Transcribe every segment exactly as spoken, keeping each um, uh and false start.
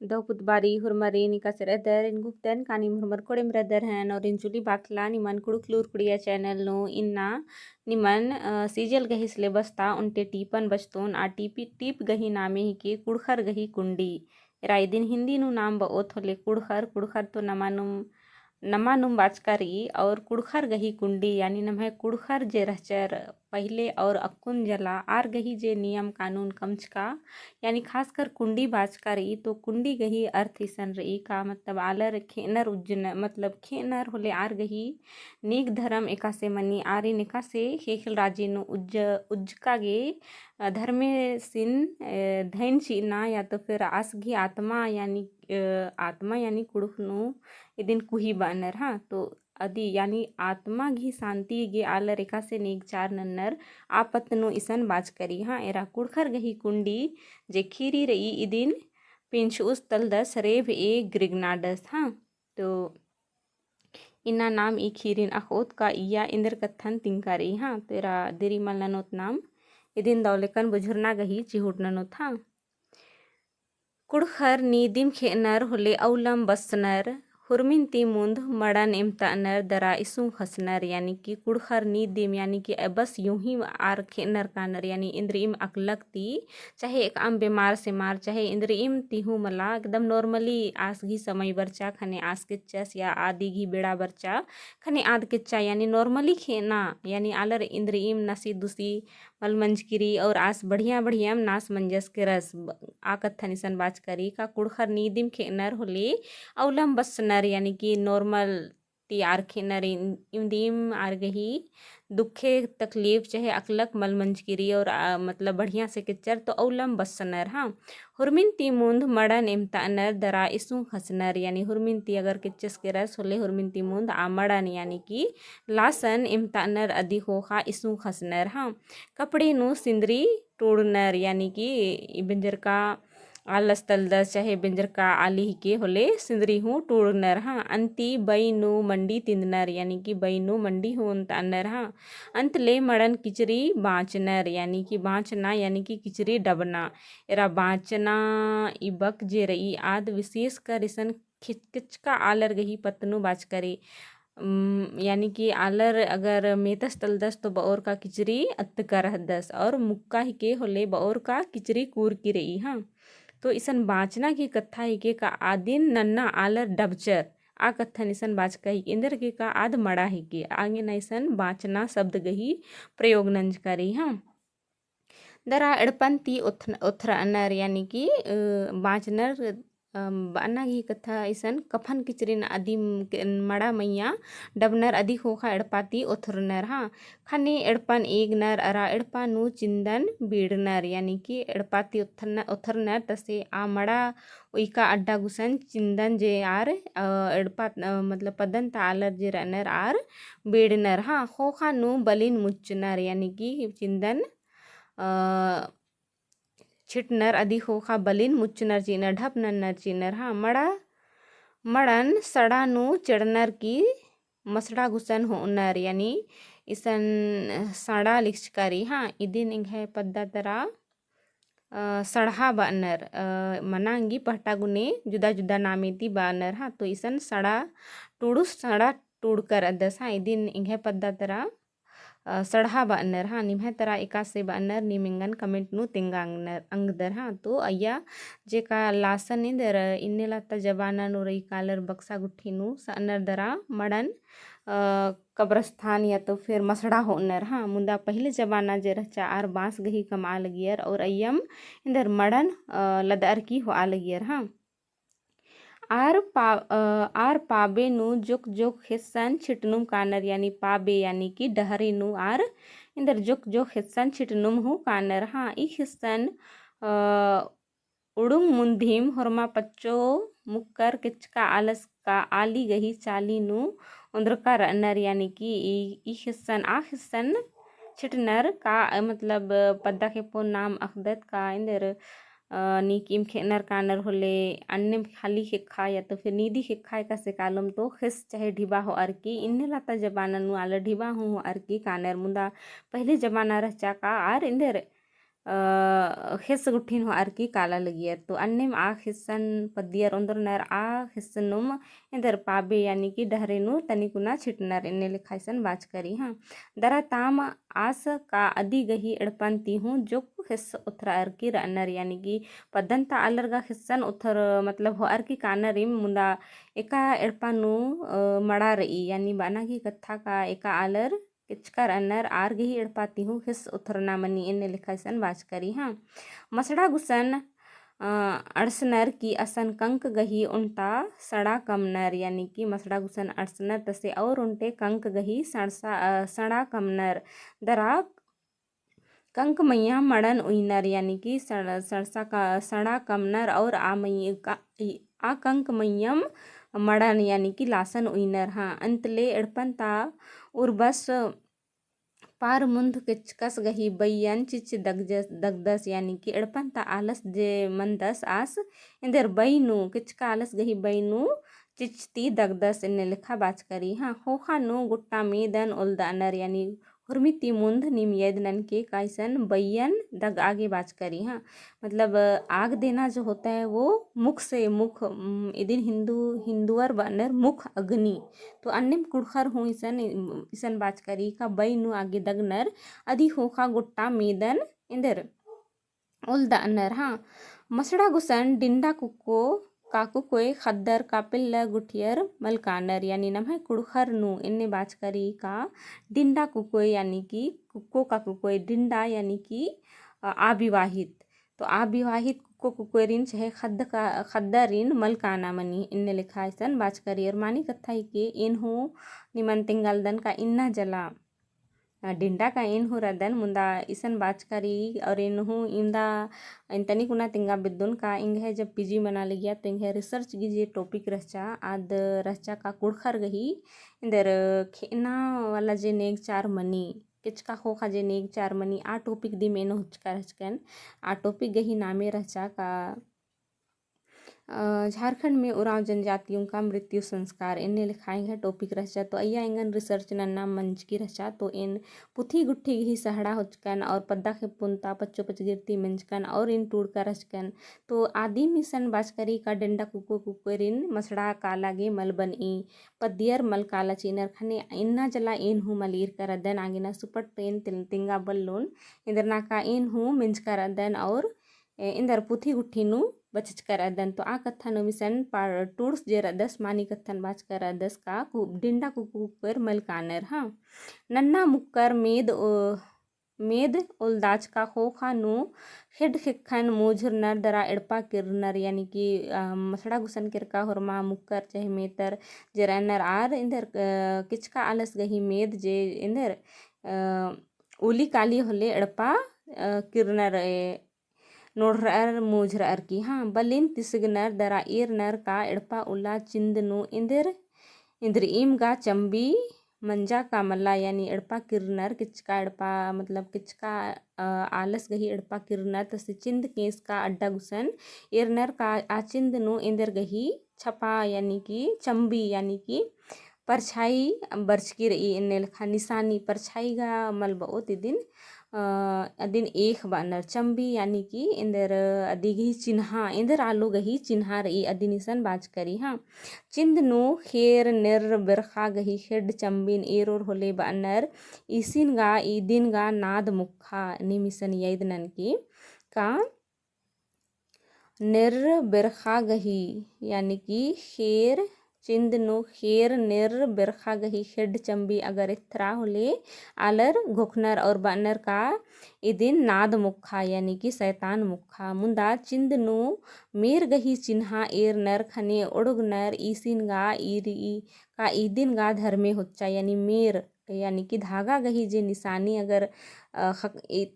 दव पुत बारी हुरमरिन एकासे रअदर, एन गुप्तन कानी हुरमर कोड़ेम रअदर हन, और एन जुली बाखला निमन कुँड़ुख़ लूर कुड़िया channel नू। इन्ना निमन, अ, सीजल गही syllabus ता ओन्टे टीपन बचतोन, आ टीपी, टीप गही नामे हिके कुँड़ुख़र गही कुंडी। एरा इदिन हिंदी नू नाम बओत होले कुँड़ुख़र, कुँड़ुख़र तो नमा नुम नमा नुम बाचका रई, और कुँड़ुख़र गही कुंडी, यानी नम्है कुँड़ुख़र जे रहचर पहिले और अक्कुन जला आर गही जे नियम कानून कमचका, यानी खासकर कुंडी बाचका रई, तो कुंडी गही अर्थ इसन रई का, मतलब आलर खेअनर उज्जन, मतलब खेअनर होले आर गही नीक धरम एकासे मनी, आरिन एकासे ख़ेख़ेल राजी नू उज्ज-, उज्जका गे, अ, धर्मेसिन, अ, धैन चिअना या तो फिर आस गही आत्मा यानी, अ, आत्मा यानी कुँड़ुख़ नू इदिन कुही बअनर, हाँ। तो अदी यानी आत्मा गही शांति गे आलर एकासे नेगचार नन्नर आ पत्त नू इसन बाचका रई, हाँ। एरा कुँड़ुख़र गही कुंडी जे ख़ीरी रई इदिन पिंछुस तलदस रेभ ए ग्रिगनाडस, हाँ। तो इन्ना नाम ई ख़ीरिन अख़ओत का इय्या एन्देर कत्थन तिंका रई, हाँ। तो एरा दिरी मल ननोत नाम इदिन दव लेकन बुझुरना गही चिहुट ननोत, हाँ। कुँड़ुख़र नीदिम खेअनर होले अउलम बस्सनर, हुरमिन ती मुन्द मड़न एमतअनर दरा इसुं ख़सनर, यानी कि कुँड़ुख़र नीदिम, यानी कि बस यूँ ही आर खेअनर कानर, यानी इन्द्रिइम अकलक ती, चाहे एकअम बेमार सेमार, चाहे इन्द्रिइम ती हूँ मला, एकदम normally आस गही समय बरचा, ख़ने आस केच्चस या आदि गही बेड़ा बरचा, ख़ने आद केच्चा, यानी normally खेअना, यानी आलर इन्द्रिइम नसी दुसी मल मंजकी रई और आस बढ़िया बढ़ियाम नास मंजस केरस। आ कत्थन इसन बाचका रई का कुँड़ुख़र नीदिम खेअनर होले अउलम बस्सनर, यानी कि normal ती आर खेअनर, इन्दिम आर गही दुखे तकलीफ चाहे अकलक मल मंजकी रई और, आ, मतलब बढ़िया से केच्चर तो अउलम बस्सनर, हाँ। हुरमिन ती मुन्द मड़न एमतअनर दरा इसुं ख़सनर, यानी हुरमिन ती अगर केच्चस केरस होले हुरमिन ती मुन्द आ मड़न, यानी कि लासन एमतअनर अदी ख़ोख़ा इसुं ख़सनर, हाँ। कपड़े नू सिंदरी टूड़नर, यानी कि ई बेंजरका आलस तलदस चाहे बेंजरका आली हिके होले सिंदरी हूँ टूड़नर, हाँ। अन्ती बई नू मंडी तिंदनर, यानी कि बई नू मंडी हूँ ओन्तअनर, हाँ। अन्त ले मड़न किचरी बाँचनर, यानी कि बाँचना, यानी कि किचरी डबना। एरा बाँचना ई बक जे रई आद विशेषकर इसन खिच-, किचका आलर गही पत्त नू बाचका रई। उम, यानी कि आलर अगर मेतस तलदस तो बओर का किचरी अत्तका रहदस और मुक्का हिके होले बओर का किचरी कूरकी रई, हाँ। तो इसन बाँचना गही कत्था हिके का आदिन नन्ना आलर डबचर, आ कत्थन इसन बाचका हिके एन्देर गे का आद मड़ा हिके, आगे ना इसन बाँचना शब्द गही प्रयोग नंजका रई, हाँ। दरा एड़पन ती ओथन-, ओथरअनर, यानी कि, अ, बाँचनर, अ, बअना गही कत्था इसन कफन किचरिन अदी म-, के-, मड़ा मइय्याँ डबनर अदी ख़ोख़ा एड़पा ती ओथरनर, हाँ। ख़ने एड़पन एगनर अरा एड़पा नू चिन्दन बीड़नर, यानी कि एड़पा ती ओथरन-, ओथरनर तसे आ मड़ा उइका अड्डा गुसन चिन्दन जे आर, अ, एड़पा, अ, मतलब पद्दन ता आलर जे रअनर आर बीड़नर, हाँ। ख़ोख़ा नू बलिन मुच्चनर, यानी कि चिन्दन अ, छिटनर अदी ख़ोख़ा बलिन मुच्चनर चिअनर, ढप नन्नर चिअनर, हाँ। मड़ा, मड़न सड़ा नू चेड़नर की मसड़ा गुसन होअनर, यानी इसन सड़ा लिखचका रई, हाँ। इदिन एंग्है पद्दा तरा, अ, सड़हा बअनर, अ, मना एंगी पहटा गुने जुदा जुदा नामे ती बअनर, हाँ। तो इसन सड़ा टूड़ुस सड़ा टूड़कर अदस, हाँ। इदिन एंग्है पद्दा तरा अ, सड़हा बअनर, हाँ। निम्है तरा एकासे बअनर, नीम एंगन comment नू तेंगा अंगनर, अंगदर, हाँ। तो अइय्या जेका लासन एन्देर इन्ने लता जमाना नू रई का आलर बक्सा गुट्ठी नू सअनर दरा मड़न, अ, कब्रस्थान या तो फिर मसड़ा होअनर, हाँ। मुदा पहिले जमाना जे रहचा आर बाँस गही कमआ लगियर और अइय्यम एन्देर मड़न, अ, लदअर की होआ लगियर, हाँ। आर पा-, अ, आर पाबे नू जोक जोक ख़ेस्सन छिटनुम कानर, यानी पाबे, यानी कि डहरे नू आर एन्देर जोक जोक ख़ेस्सन छिटनुम हूँ कानर। हाँ, ई ख़ेस्सन, अ, उड़ुंग मुन्धिम होरमा पच्चो मुक्कर केचका आलस का आली गही चाली नू ओन्द्रका रअनर, यानी कि ई, ई ख़ेस्सन, आ ख़ेस्सन छिटनर का, अ, मतलब, पद्दा खेप्पो नाम अख़दत का एन्देर, अ, नीकिम खेअनर कानर होले, अन्नेम खाली ख़ेक्खा या तो फिर नीदी ख़ेक्खा एकासे कालोम तो ख़ेस चाहे ढिबा होअर की, इन्ने लता जमाना नू आलर ढिबा हूँ होअर की कानर, मुदा पहिले जमाना रहचा का आर एन्देर अ, ख़ेस्स गुट्ठिन होअर की काला लगियर। तो अन्नेम आ ख़ेस्सन पद्दियर ओन्दरनर, आ ख़ेस्सनुम एन्देर पाबे यानी कि डहरे नू तनी कुना छिटनर एन्ने लेखा इसन बाचका रई। हाँ, दरा ताम आस का अदी गही एड़पन ती हूँ जोक्क ख़ेस्स ओथरअर की रअनर यानी कि पद्दन ता आलर गा ख़ेस्सन ओथर मतलब होअर की कानर इम मुन्दा एका एड़पा नू, अ, मड़ा रई यानी बअना की कत्था का एका आलर केचका रअनर आर गही एड़पा ती हूँ ख़ेस्स ओथरना मनी एन्ने लेखा इसन बाचका रई। हाँ, मसड़ा गुसन, अ, अंड़सनर की असन कंक गही ओन्टा सड़ा कमनर यानी कि मसड़ा गुसन अंड़सनर तसे और ओन्टे कंक गही सड़सा, अ, सड़ा कमनर दरा कंक मइय्याँ मड़न उइनर यानी कि सड़-, सड़सा का, सड़ा कमनर और आ मइय्याँ का, ई, आ कंक मइय्याँ मड़न यानी कि लासन उइनर। हाँ, अंतले एड़पन ता उर्बस पार मुन्ध केचकस गही बइयन चिच दगजस, दगदस यानी कि एड़पन ता आलस जे मन्दस आस एन्देर बई नू केचका आलस गही बई नू चिच ती दगदस एन्ने लेखा बाचका रई। हाँ, ख़ोख़ा नू गोट्टा मेदन ओलदअनर यानी हुरमी ती मुन्ध नीम यइदनन के का इसन बइयन दगआ गे बाचका रई। हाँ, मतलब आग देना जो होता है वो मुख से, मुख, उम, इदिन हिन्दू, हिन्दुअर बअनर मुख अग्नि। तो अन्नेम कुँड़ुख़र हूँ इसन, इसन बाचका रई का बई नू आगे दगनर अदी ख़ोख़ा गोट्टा मेदन एन्देर ओलदअनर। हाँ, मसड़ा गुसन डिंडा कुक्को का कुकोय ख़द्दर का पिल्ला गुठियर मलकानर यानी नम्है कुँड़ुख़र नू एन्ने बाचका रई का डिंडा कुकोय यानी कि कुक्को का कुकोय डिंडा यानी कि, अ, अविवाहित। तो अविवाहित कुक्को कुकोयरिन चाहे ख़द्द का, ख़द्दरिन मलकाना मनी एन्ने लेखा इसन बाचका रई। और मानी कत्था हिके एन हूँ निमन तिंगालदन का इन्ना जला अ, डिंडा का एन हूँ रअदन मुन्दा इसन बाचका रई और एन हूँ इवंदा एन तनी कुना तिंगा बेद्दोन का एंग्है जब PG मना लगिया तो एंग्है research गही जे topic रहचा आद रहचा का कुँड़ुख़र गही एन्देर खेअना वाला जे नेगचार मनी, केचका ख़ोख़ा जे नेगचार मनी आ topic दिम एन होचका रहचकन। आ topic गही नामे रहचा का अ, झारखंड में उराँव जनजातियों का मृत्यु संस्कार एन्ने लेखा एंग्है topic रहचा। तो अइय्या एंगन research नन्ना मंजकी रहचा। तो एन पुथी गुट्ठी गही सहारा होचकन और पद्दा खेप्पुन ता पच्चो पचगिर ती मंजकन और एन टूड़का रहचकन। तो आदिम इसन बाचका रई का डिंडा कुक्को कुकोयरिन मसड़ा काला गे मल बनई, पद्दियर मल काला चिअनर ख़ने इन्ना जला एन हूँ मल ईरका रअदन आगे ना सुपट तो एन तिल-, तिंगा बल्लोन एन्देर ना का एन हूँ मेंजका रअदन और ए, एन्देर पुथी गुट्ठी नू बचचका रअदन। तो आ कत्था नू मिसन पा-, टूड़स जे रअदस मानी कत्थन बाचका रअदस का कु-, डिंडा कुक्को कुकोयर मलकानर। हाँ, नन्ना मुक्कर मेद ओ-, मेद ओलदाचका ख़ोख़ा नू ख़ेड्ड ख़ेक्खन मोझुरनर दरा एड़पा किर्रनर यानी कि, अ, मसड़ा गुसन केरका होरमा मुक्कर चाहे मेतर जे रअनर आर एन्देर, अ, केचका आलस गही मेद जे एन्देर, अ, ओली काली होले एड़पा, अ, किर्रनर, ए, नोड़रअर मोझरअर की। हाँ, बलिन तिसगनर दरा ईरनर का एड़पा उल्ला चिन्द नू एन्देर, एन्देर इम गा चम्बी मंजा का मल्ला, यानी एड़पा किर्रनर केचका एड़पा, मतलब केचका, अ, आलस गही एड़पा किर्रनर तसे चिन्द केस का अड्डा गुसन ईरनर का आ चिन्द नू एन्देर गही छपा, यानी कि चम्बी, यानी कि परछाई बरचकी रई, एन्ने लेखा निसानी परछाई गा मल बओत इदिन, अ, अदिन एख़ बअनर चम्बी, यानी कि एन्देर अदी गही चिन्हा, एन्देर आलो गही चिन्हा रई, अदिन इसन बाचका रई, हाँ। चिन्द नू ख़ेर, नेर्र, बेरख़ा गही ख़ेड्ड चम्बिन एरोर होले बअनर, इसिन गा, इदिन गा नाद मुक्खा, नीम इसन यइदनन की का नेर्र बेरख़ा गही, यानी कि ख़ेर, चिन्द नू ख़ेर, नेर्र बेरख़ा गही ख़ेड्ड चम्बी अगर एथरा होले आलर घोखनर और बअनर का इदिन नाद मुक्खा, यानी कि सैतान मुक्खा। मुन्दा चिन्द नू मेर गही चिन्हा एरनर ख़ने ओड़गनर इसिन गा ईर-, ई-, का इदिन गा धर्मे होच्चा, यानी मेर, यानी कि धागा गही जे निसानी अगर, अ, ख़क-, ए-,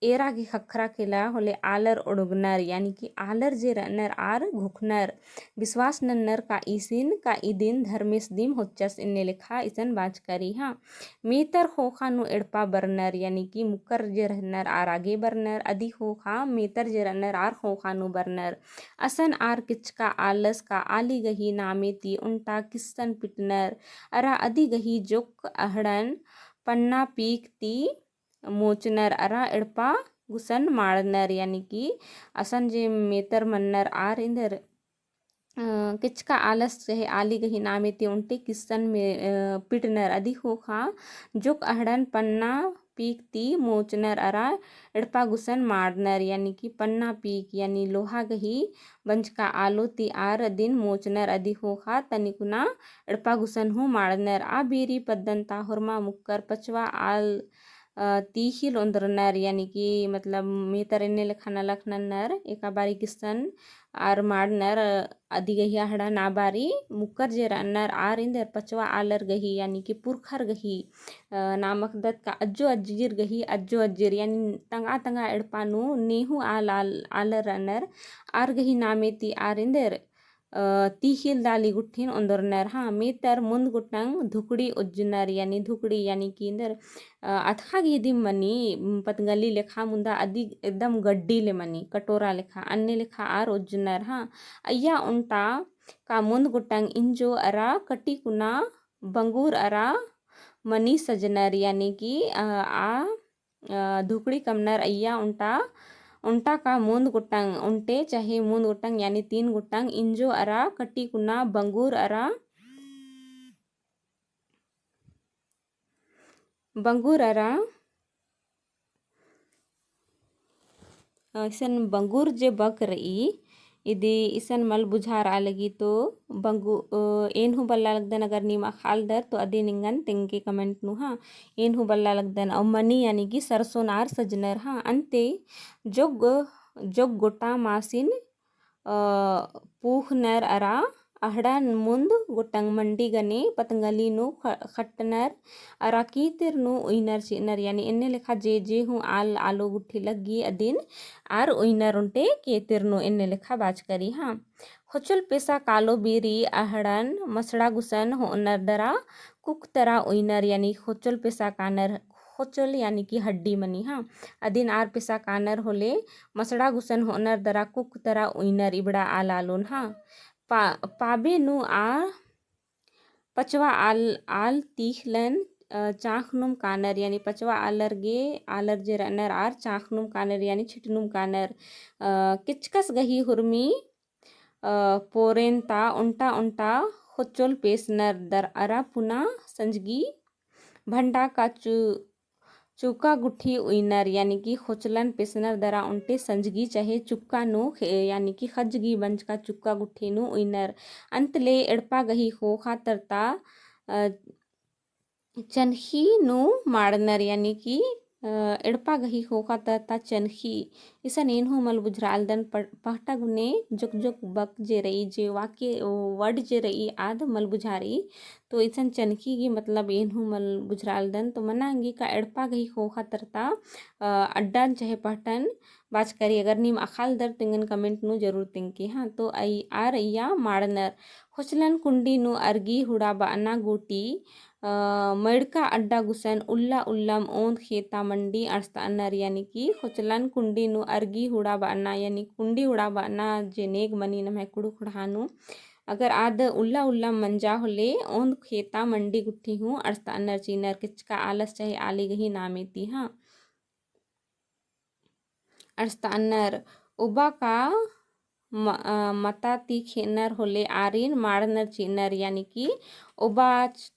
एरा गे ख़क्खरा केला होले आलर ओड़गनर, यानी कि आलर जे रअनर आर घोखनर, विश्वास नन्नर का इसिन का इदिन धर्मेस दिम होच्चस, एन्ने लेखा इसन बाचका रई, हाँ। मेतर ख़ोख़ा नू एड़पा बरनर, यानी कि मुक्कर जे रअनर आर आगे बरनर, अदी ख़ोख़ा मेतर जे रअनर आर ख़ोख़ा नू बरनर। असन आर केचका आलस का आली गही नामे ती ओन्टा किस्सन पिटनर, अरा अदी गही जोक्क अहड़न पन्ना पीक ती मोचनर अरा एड़पा गुसन माड़नर, यानी कि असन जे मेतर मन्नर आर एन्देर अ, केचका आलस चहे आली गही नामे ती ओन्टे किस्सन में, अ, पिटनर अदी ख़ोख़ा जोक अहड़न पन्ना पीक ती मोचनर अरा एड़पा गुसन माड़नर, यानी कि पन्ना पीक, यानी लोहा गही बंजका आलो ती आर अदिन मोचनर अदी ख़ोख़ा तनिकुना एड़पा गुसन हूँ माड़नर। आ बीरी पद्दन ता होरमा मुक्कर पचवा आल अ, तीखिल ओन्द्रनर, यानी कि मतलब मेतर एन्ने लेखा नलख नन्नर, एका बारी किस्सन आर माड़नर, अ, अदी गही अहड़न आ बारी मुक्कर जे रअनर आर एन्देर पचवा आलर गही, यानी कि पुरखर गही, अ, नाम अख़दत का अज्जो अज्जिर गही, अज्जो अज्जिर, यानी तंगआ तंगआ एड़पा नू नेहू आल, आल, आलर रअनर, आर गही नामे ती आर एन्देर अ, तीखिल दाली गुट्ठिन ओन्दरनर। हाँ, मेतर मुन्द गोटंग धुकड़ी ओज्जनर, यानी धुकड़ी, यानी कि एन्देर, अ, अतख़ा गही दिम मनी, उम, पतंगली लेखा मुन्दा अदी एकदम गड्डी ले मनी, कटोरा लेखा, अन्ने लेखा आर ओज्जनर। हाँ, अइय्या ओन्टा का मुन्द गोटंग इंजो अरा कटी कुना बंगुर अरा मनी सजनर, यानी कि, अ, आ अ, धुकड़ी कमनर अइय्या ओन्टा, ओन्टा का मुन्द गोटंग, ओन्टे चहे मुन्द गोटंग, यानी तीन गोटंग, इंजो अरा कटी कुना बंगुर अरा, बंगुर अरा, अ, इसन बंगुर जे बक रई, इदी इसन मल बुझारआ लगी तो बंगु-, अ, एन हूँ बल्ला लगदन, अगर नीम अख़ालदर तो अदिन एंगन तेंगके comment नू। हाँ, एन हूँ बल्ला लगदन। अउ मनी यानी कि सरसोन आर सजनर। हाँ, अन्ते जोग, जोग गोटा मासिन, अ, पूखनर अरा अहड़ा मुन्द गोटंग मंडी गने पतंगली नू ख-, खट्टनर अरा कीतिर नू उइनर चिअनर, यानी एन्ने लेखा जे जे हूँ आल आलो गुट्ठी लग्गी अदिन आर उइनर ओन्टे केतिर नू एन्ने लेखा बाचकरी। हाँ, ख़ोचल पेसा कालो बीरी अहड़न मसड़ा गुसन होअनर दरा कुक तरा उइनर, यानी ख़ोचल पेसा कानर, ख़ोचल यानी कि हड्डी मनी। हाँ, अदिन आर पेसा कानर होले मसड़ा गुसन होअनर दरा कुक तरा उइनर इबड़ा आल आलोन। हाँ, पा-, पाबे नू आ पचवा आल, आल तीखलन, अ, चाँख़नुम कानर, यानी पचवा आलर गे, आलर जे रअनर आर चाँख़नुम कानर, यानी छिटनुम कानर। अ, किचकस गही हुरमी, अ, पोरेन ता ओन्टा ओन्टा ख़ोचोल पेसनर दरा अरा पुना संजगी भंडा का चु-, चुका गुट्ठी उइनर, यानी कि ख़ोचलन पेसनर दरा ओन्टे संजगी चहे चुक्का नू खे-, यानी कि ख़ज्जगी बंजका चुक्का गुट्ठी नू उइनर। अन्त ले एड़पा गही ख़ोख़ा तरता, अ, चनखी नू माड़नर, यानी कि, अ, एड़पा गही ख़ोख़ा तरता चनखी। इसन एन हूँ मल बुझरालदन प-, पहटा गुने जोक जोक बक जे रई, जे वाक्य, word जे रई, आद मल बुझारई। तो इसन चनखी गी मतलब एन हूँ मल बुझरालदन। तो मना अंगी का एड़पा गही ख़ोख़ा तरता, अ, अड्डन चहे पहटन बाचकरी। अगर नीम अख़ालदर तेंगन comment नू जरूर तेंगके। हाँ, तो अई-, आर अइय्या माड़नर। ख़ोचलन कुंडी नू अरगी हुड़ा बअना गूटी, अ, मइड़का अड्डा गुसन उल्ला उल्लम ओन्द खेता मंडी अंड़सतअनर, यानी कि ख़ोचलन कुंडी नू अरगी हुड़ा बअना, यानी कुंडी हुड़ा बअना जे नेग मनी नम्है कुँड़ुख़ ख़ोंड़हा नू, अगर आद उल्ला उल्लम मंजा होले ओन्द खेता मंडी गुट्ठी हूँ अंड़सतअनर चिअनर, किचका आलस चहे आली गही नामे ती। हाँ, अंड़सतअनर। ओबा का म-, अ, मता ती खेअनर होले आरिन माड़नर चिअनर, यानी कि ओबा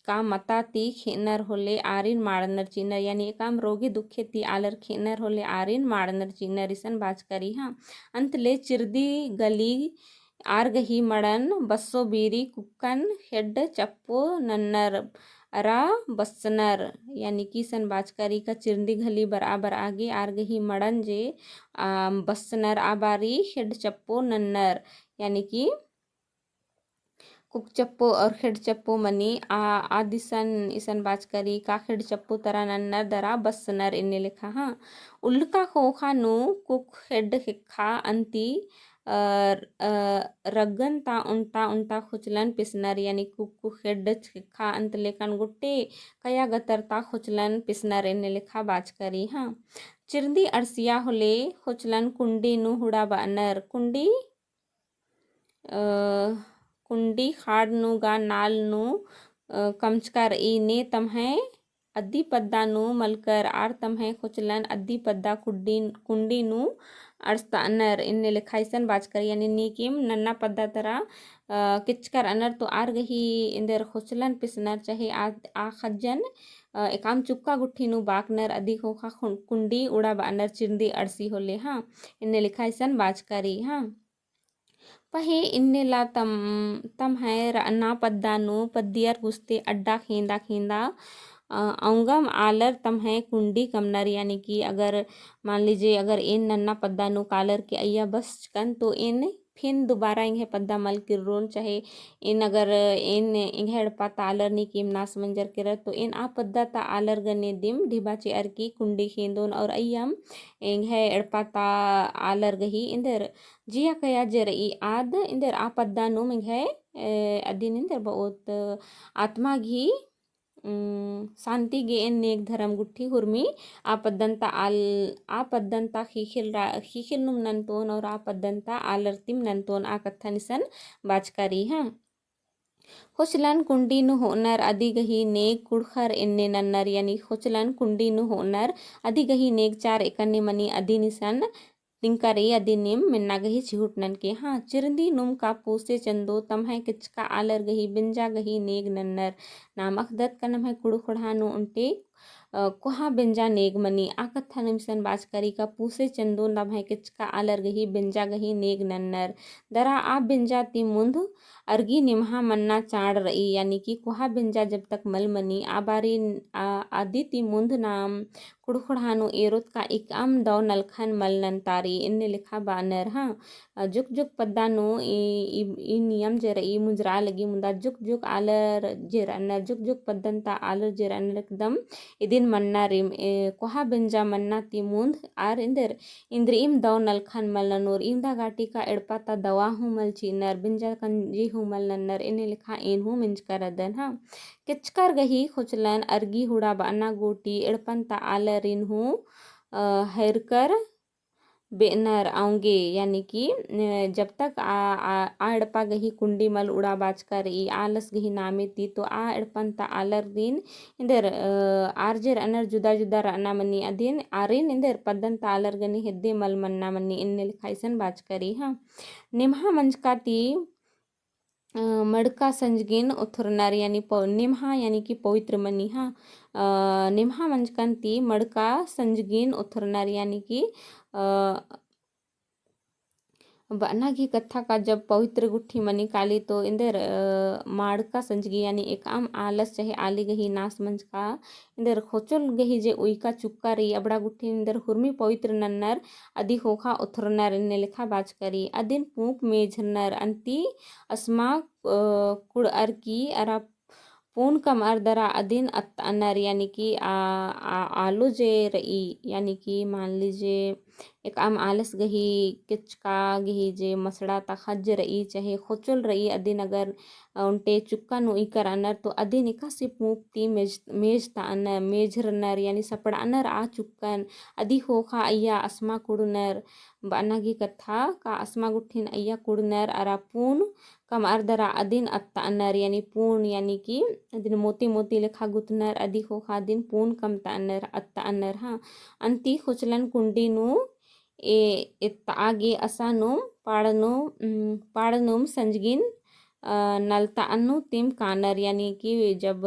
का मता ती खेअनर होले आरिन माड़नर चिअनर, यानी एकअम रोगे दुखे ती आलर खेअनर होले आरिन माड़नर चिअनर, इसन बाचकरी। हाँ, अन्त ले चिरदी गली आर गही मड़न बस्सो बीरी कुक्कन खेड्ड चप्पो नन्नर अरा बस्सनर, यानी कि इसन बाचकरी का चिरदी गली बरआ बरआ गे आर गही मड़न जे, आ, बस्सनर आ बारी खेड्ड चप्पो नन्नर, यानी कि कुक चप्पो और खेड्ड चप्पो मनी आ, आद इसन, इसन बाचकरी का खेड्ड चप्पो तरा नन्नर दरा बस्सनर एन्ने लेखा। हाँ, उल्लका ख़ोख़ा नू कुक खेड्ड खेक्खा अन्ती अ, अ, रग्गन ता ओन्टा ओन्टा ख़ोचलन पेसनर, यानी कुक खेड्ड खेक्खा अन्त लेकन गोट्टे कया गतर ता ख़ोचलन पेसनर एन्ने लेखा बाचकरी। हाँ, चिरदी अंड़सिया होले ख़ोचलन कुंडी नू हुड़ा बअनर, कुंडी, अ, कुंडी ख़ाड़ नू गा नाल नू, अ, कमचका रई ने तम्है अदी पद्दा नू मलकर आर तम्है ख़ोचलन अदी पद्दा कुंडी, कुंडी नू अंड़सतअनर। एन्ने लेखा इसन बाचकर, यानी नीकिम नन्ना पद्दा तरा, अ, केचकर अनर तो आर गही एन्देर ख़ोचलन पिसनर, चाहे आ, आ ख़ज्जन, अ, एकाम चुक्का गुट्ठी नू बाकनर, अदी ख़ोख़ा खुन-, कुंडी उड़ाबअनर चिरंदी अंड़सी होले, हाँ। एन्ने लेखा इसन बाचकारी, हाँ। पहें इन्नेला तम, तम्है रअना पद्दा नू पद्दियर गुस्ते अड्डा खेंदा खेंदा, अ, औंगम आलर तम्है कुंडी कमनर, यानी कि अगर मान लीजिए, अगर एन नन्ना पद्दा नू कालर के अइया बसचकन, तो एन फिन दुबारा एंग्है पद्दा मल किर्रोन, चाहे एन अगर एन एंग्है एड़पा ता आलर नीकिम नास मंजर केरर, तो एन आ पद्दा ता आलर गने दिम ढिबा चिअर की कुंडी खेंदोन और अइयम एंग्है एड़पा ता आलर गही एन्देर जिया कया जे रई आद एन्देर आ पद्दा नू एंग्है, ए, अदिन एन्देर बहुत आत्मा गही, उम, शांति गे एन नेग धरम गुट्ठी हुरमी आ पद्दन ता आल-, आ पद्दन ता ख़ीख़िल रा-, ख़ीख़िल नुम नन्तोन और आ पद्दन ता आलर तिम नन्तोन आ कत्थन इसन बाचकारी, हाँ। ख़ोचलन कुंडी नू होअनर अदी गही नेग कुँड़ुख़र एन्ने नन्नर, यानी ख़ोचलन कुंडी नू होअनर अदी गही नेग चार एकन्ने मनी अदिन इसन तिंका रई अदिनिम मेन्ना गही चिहुट ननके। हाँ, चिरंदी नुम का पूसे चंदो तम्है केचका आलर गही बेंजा गही नेग नन्नर। नाम अख़दत का नम्है कुँड़ुख़ ख़ोंड़हा नू ओन्टे, अ, कोहा बेंजा नेग मनी। आ कत्थानिम इसन बाचकारी का पूसे चंदो तम्है केचका आलर गही बेंजा गही नेग नन्नर। दरा आ बेंजा ती मुन्ध अरगी निम्हा मन्ना चाड़ रई, यानी कि कोहा बेंजा जब तक मल मनी, आ बारी, आ, अदी ती मुन्ध नाम कुँड़ुख़ ख़ोंड़हा नू एरोत का एकअम दौ नलखन मल नन्तारी, एन्ने लेखा बअनर, हाँ। अ, जुग जुग पद्दा नू ई, ई, ई नियम जे रई, ई मुंजरा लगी, मुदा जुग जुग आलर जे रअनर, जुग जुग पद्दन ता आलर जे रअनर, एकदम इदिन मन्ना रिम, ए, कोहा बेंजा मन्ना ती मुन्ध आर एन्देर इन्द्रिइम दौ नलखन मल ननोर, इवंदा गाटी का एड़पा ता दवा हूँ मल चिअनर, बेंजा कंजी हूँ मल नन्नर, एन्ने लेखा एन हूँ मेंजकर रअदन, हाँ। केचकर गही ख़ोचलन अरगी हुड़ा बअना गूटी एड़पन ता आलरिन हूँ, अ, हेरकर बेअनर औंगे, यानी कि, अ, जब तक आ, आ, आ एड़पा गही कुंडी मल उड़ा बाचका रई, आलस गही नामे ती, तो आ एड़पन ता आलर दिन एन्देर, अ, आर जे रअनर जुदा जुदा रअना मनी, अदिन आरिन एन्देर पद्दन ता आलर गने हेद्दे मल मन्ना मनी, एन्ने लेखा इसन बाचका रई, हाँ। निम्हा मंजका ती अ, मड़का संजगिन ओथरनर, यानी पव-, निम्हा यानी कि पवित्र मनी, हाँ। अ, निम्हा मंजकन ती मड़का संजगिन ओथरनर, यानी कि, अ, बअना गही कत्था का जब पवित्र गुट्ठी मनी काली तो एन्देर, अ, मड़का संजगी यानी एकअम आलस चाहे आली गही नास मंजका एन्देर ख़ोचोल गही जे उइका चुक्का रई अबड़ा गुट्ठी एन्देर हुरमी पवित्र नन्नर अदी ख़ोख़ा ओथरनर एन्ने लेखा बाचका रई। अदिन पूंप मेझरनर अन्ती असमा, अ, कुड़अर की अरा पून कमअर दरा अदिन अत्तअनर, यानी कि आ, आ, आलो जे रई, यानी कि मान लीजिए एकअम आलस गही केचका गही जे मसड़ा ता ख़ज्ज रई चाहे ख़ोचोल रई अदिन अगर ओन्टे चुक्का नू उइकर रअनर तो अदिन एकासे पूंप ती मेज, मेजतअनर, मेझरनर, यानी सपड़अनर आ चुक्कन। अदी ख़ोख़ा अइया असमा कुड़नर, बअना गही कत्था का असमा गुट्ठिन अइया कुड़नर अरा पून कमअर दरा अदिन अत्तअनर, यानी पून, यानी कि अदिन मोती मोती लेखा गुतनर, अदी ख़ोख़ा अदिन पून कमतअनर, अत्तअनर, हाँ। अन्ती ख़ोचलन कुंडी नू ए, एत्तआ गे असानुम पाड़नुम, उम, पाड़नुम संजगिन, अ, नलतअनुतिम कानर, यानी कि जब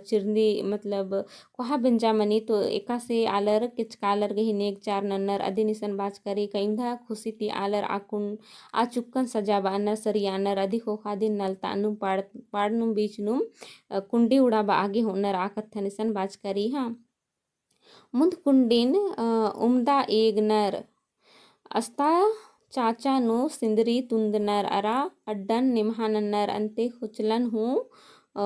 चिरंदी, मतलब, कोहा बेंजा मनी तो एकासे आलर केचका आलर गही नेग चार नन्नर, अदिन इसन बाचका रई का इवंदा खुशी ती आलर आ कुन-, आ चुक्कन सजाबअनर, सरियानर, अदी ख़ोख़ा अदिन नलतअनुम पाड़-, पाड़नुम बीचनुम, अ, कुंडी उड़ाबआ गे होअनर आ कत्थन इसन बाचका रई, हाँ। मुन्ध कुंडिन, अ, उमदा एगनर, अस्ता चाचा नू सिंदरी तुन्दनर अरा अड्डन निम्हा नन्नर अन्ते ख़ोचलन हूँ, अ,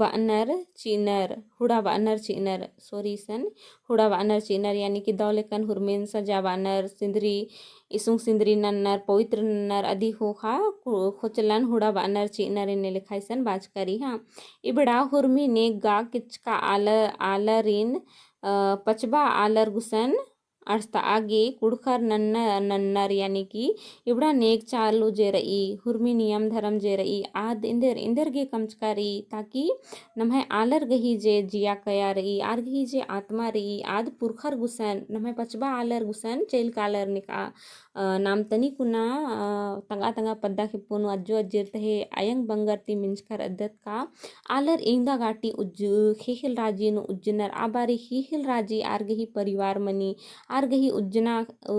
बअनर चिअनर, हुड़ा बअनर चिअनर, sorry सन, हुड़ा बअनर चिअनर, यानी कि दौ लेकन हुरमिन सजाबअनर, सिंदरी, इसुंग सिंदरी नन्नर, पवित्र नन्नर, अदी ख़ोख़ा कु-, ख़ोचलन हुड़ा बअनर चिअनर एन्ने लेखा इसन बाचका रई, हाँ। इबड़ा हुरमी नेग गा केचका आल-, आलरिन, अ, पचबा आलर गुसन अंड़सतआ गे कुँड़ुख़र नन्ना-, नन्नर, यानी कि इबड़ा नेग चालू जे रई, हुरमी नियम धरम जे रई, आद एन्देर, एन्देर गे कमचका रई, ताकि नम्है आलर गही जे जिया कया रई, आर गही जे आत्मा रई, आद पुरखर गुसन, नम्है पचबा आलर गुसन चइल कालर नेकआ। अ, नाम तनी कुना, अ, तंगआ तंगआ पद्दा खेप्पो नू अज्जो अज्जिर तहे अयंग बंगर ती मिंजकर अदत का आलर इवंदा गाटी उज्ज-, ख़ेख़ेल राजी नू उज्जनर, आ बारी ख़ेख़ेल राजी आर गही परिवार मनी, आर गही उज्जना, अ,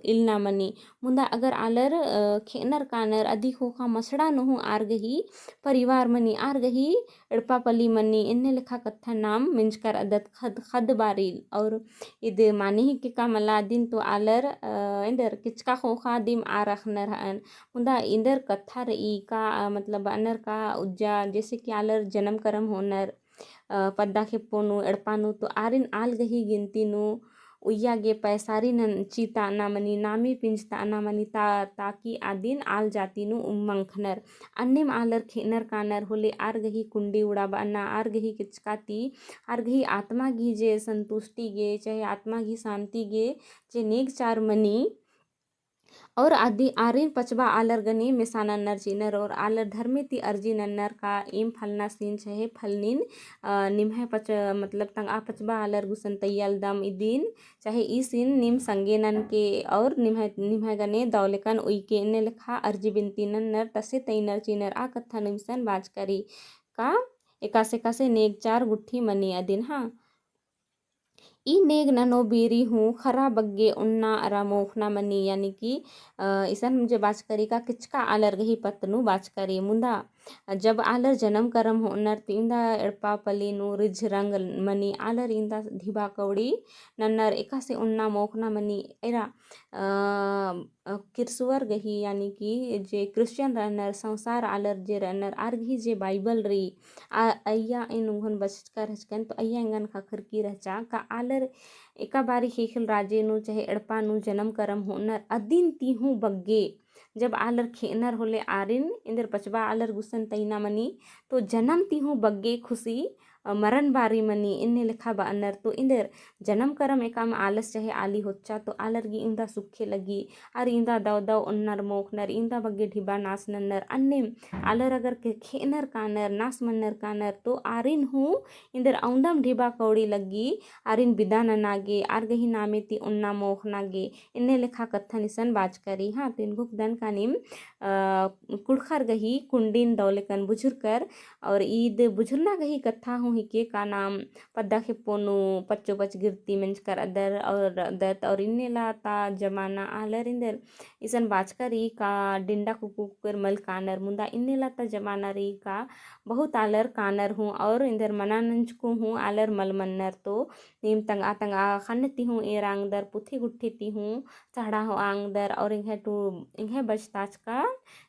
इलना मनी। मुन्दा अगर आलर, अ, खेअनर कानर अदी ख़ोख़ा मसड़ा नू हूँ आर गही परिवार मनी, आर गही एड़पा पली मनी, एन्ने लेखा कत्था नाम मिंजकर अदत ख़द्द, ख़द्द बारी। और इद माने ही के का मला अदिन तो आलर, अ, एन्देर किचका ख़ोख़ा दिम आर अख़नर हअन। मुन्दा एन्देर कत्था रई का, अ, मतलब बअनर का उज्जा, जैसे कि आलर जनम करम होअनर, अ, पद्दा खेप्पो नू, एड़पा नू, तो आरिन आल गही गिनती नू उइया गे पैसारी नन चिताअना मनी, नामे पिंजताअना मनी, ता-, ताकि अदिन आल जाति नू उम्मंखनर। अन्नेम आलर खेअनर कानर होले आर गही कुंडी उड़ाबअना, आर गही किचका ती, आर गही आत्मा गही जे संतुष्टि गे, चाहे आत्मा गही शांति गे, जे नेग चार मनी, और अदी आरिन पचबा आलर गने मेसा नन्नर चिअनर और आलर धर्मे ती अर्जी नन्नर का एम फलना सीन चाहे फलनीन, अ, निम्है पच-, मतलब तंगआ पचबा आलर गुसन तैयालदम इदिन, चाहे ई सीन नीम संगे ननके और निम्है, निम्है गने दौलेकन उइके एन्ने लेखा अर्जी बिनती नन्नर तसे तैनर चिअनर आ कत्था नीम सन बाचका रई का एकासे एकासे नेग चार गुट्ठी मनी अदिन, हाँ। ई नेग ननो बीरी हूँ खरा बग्गे ओन्ना अरा मोख़ना मनी, यानी कि, अ, इसन जे बाचका रई का किचका आलर गही पत्त नू बाचका रई। मुन्दा जब आलर जनम करम होअनर तो इवंदा एड़पा पली नू रिझ रंग मनी, आलर इवंदा ढिबा कौड़ी नन्नर एकासे ओन्ना मोख़ना मनी। एरा, अ, अ, किरसुअर गही, यानी कि जे Christian रअनर, संसार आलर जे रअनर, आर गही जे Bible रई, आ, अइय्या एन उंगन बचचका रहचकन, तो अइय्या एंगन ख़क्खरकी रहचा का आलर एका बारी ख़ेख़ेल राजे नू चाहे एड़पा नू जनम करम होअनर अदिन ती हूँ बग्गे, जब आलर खेअनर होले आरिन एन्देर पचबा आलर गुसन तैना मनी, तो जनम ती हूँ बग्गे खुशी, अ, मरन बारी मनी एन्ने लेखा बअनर। तो एन्देर जनम करम एकअम आलस चाहे आली होच्चा, तो आलर गे इवंदा सुखे लगी, आर इवंदा दव दव ओन्नर मोख़नर, इवंदा बग्गे ढिबा नास नन्नर। अन्नेम आलर अगर के खेअनर कानर, नास मन्नर कानर, तो आरिन हूँ एन्देर अवंदम ढिबा कौड़ी लग्गी, आरिन बिदा नना गे, आर गही नामे ती ओन्ना मोख़ना गे, एन्ने लेखा कत्थन इसन बाचका रई। हाँ, तो एन घुखदन का नीम, अ, कुँड़ुख़र गही कुंडिन दौलेकन बुझुरकर, और ईद बुझुरना गही कत्था हूँ हिके का नाम पद्दा खेप्पो नू पच्चो पच गिरती मेंजकर अदर और अदत और इन्नेला ता जमाना आलर एन्देर इसन बाचका रई का डिंडा कुक्कु कुक्कर मल कानर, मुन्दा इन्नेला ता जमाना रई का बहुत आलर कानर हूँ और एन्देर मना नंजको हूँ आलर मल मन्नर। तो नीम तंगआ तंगआ ख़न्न ती हूँ एरा ओंगदर, पुथी गुट्ठी ती हूँ सहड़ा होआ ओंगदर और एंग्है टू एंग्है बचताचका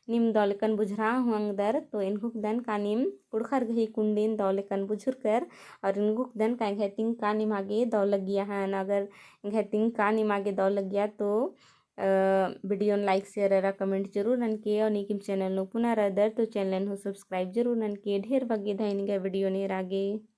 नीम दौलेकन बुझुरआ हूँ ओंगदर। तो एन घुखदन का नीम कुँड़ुख़र गही कुंडिन दौलेकन बुझुरकर और एन घुखदन का एंग्है तिंगका निमा गे दौ लग्गिया हन। अगर एंग्है तिंगका निमा गे दौ लग्गिया तो, अ, video न like, share अरा comment जरूर ननके और नीकिम channel नू पुना रअदर तो channel हूँ subscribe जरूर ननके। ढेर बग्गे धैन एंग्है video न एरा गे।